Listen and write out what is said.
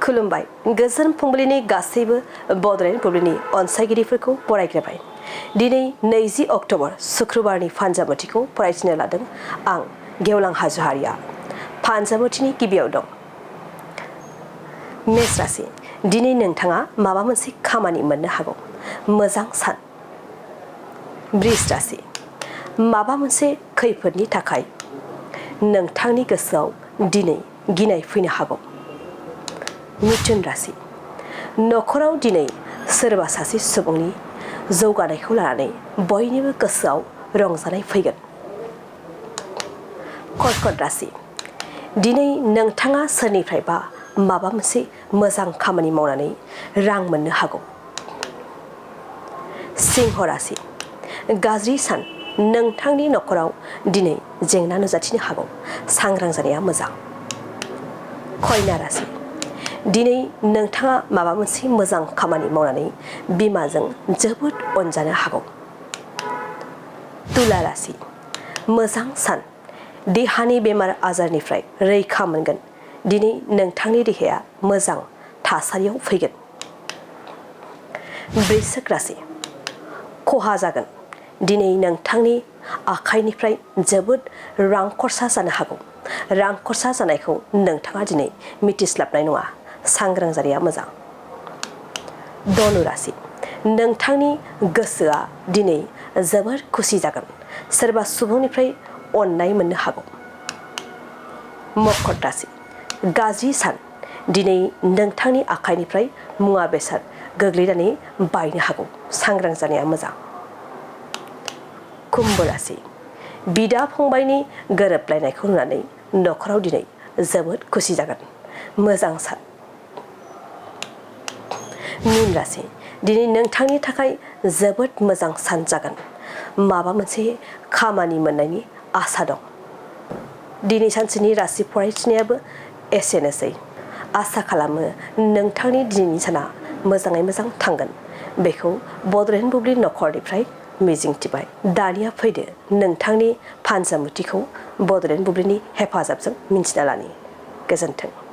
खुलुमबाय गोजोन फुंबिलिनि गासैबो बड'लेण्ड बुब्लिनि अनसायगिरिफोरखौ बरायग्रोबाय। दिनै 20 अक्ट'बर शुक्रबारनि फानजामुथिखौ फरायथिनो लादों आं गेवलां हाज'हारिया। फानजामुथिनि गिबियाव दं मेष राशि। दिनै नोंथाङा माबा मोनसे खामानि मोननो हागौ। मोजां सान। बृष राशि। माबा मोनसे खैफोदनि थाखाय नोंथांनि गोसोआव दिनै गिनाय फैनो हागौ। मिथुन राशि। नखराव दिनै सोरबा सासे सुबुंनि जौगानायखौ लानानै बयनिबो गोसोआव रंजानाय फैगोन। कर्कट राशि। दिनै नोंथाङा सोरनिफ्रायबा माबा मोनसे मोजां खामानि मावनानै रां मोननो हागौ। सिंह राशि। गाज्रि सान। नोंथांनि नखराव दिनै जेंना नुजाथिनो हागौ। सांग्रां जानाया मोजां। कन्या राशि। दिनै नोंथाङा माबा मोनसे मोजां खामानि मावनानै बिमाजों जोबोद अनजानो हागौ। तुला राशि। मोजां सान। देहानि बेमार आजारनिफ्राय रैखा मोनगोन। दिनै नोंथांनि देहाया मोजां थासारियाव फैगोन। वृश्चिक राशि। खहा जागोन। दिनै नोंथांनि आखाइनिफ्राय जोबोद रां खरसा जानो हागौ। रां खरसा जानायखौ नोंथाङा दिनै मिथिस्लाबनाय नङा। सांग्रां जानाया मोजां। धनु राशि। नोंथांनि गोसोआ दिनै जोबोर खुसि जागोन। सोरबा सुबुंनिफ्राय अननाय मोननो हागौ। मकर राशि। गाज्रि सान। दिनै नोंथांनि आखाइनिफ्राय मुवा बेसाद गोग्लैनानै बायनो हागौ। सांग्रां जानाया मोजां। कुम्भ राशि। बिदा फंबायनि गोरोबलायनायखौ नुनानै नखराव दिनै जोबोद खुसि जागोन। मोजां सान। मीन राशि। दिनै नोंथांनि थाखाय जोबोद मोजां सान जागोन। माबा मोनसे खामानि मोननायनि आसा दं। दिनै सानसेनि राशि फरायथिनायाबो एसेनोसै। आसा खालामो नोंथांनि दिनैनि साना मोजाङै मोजां थांगोन। बेखौ बड'लेण्ड बुब्लि नखरनिफ्राय मिजिंथिबाय। दानिया फैदो नोंथांनि फानजामुथिखौ बड'लेण्ड बुब्लिनि हेफाजाबजों मिन्थिना लानि। गोजोन्थों।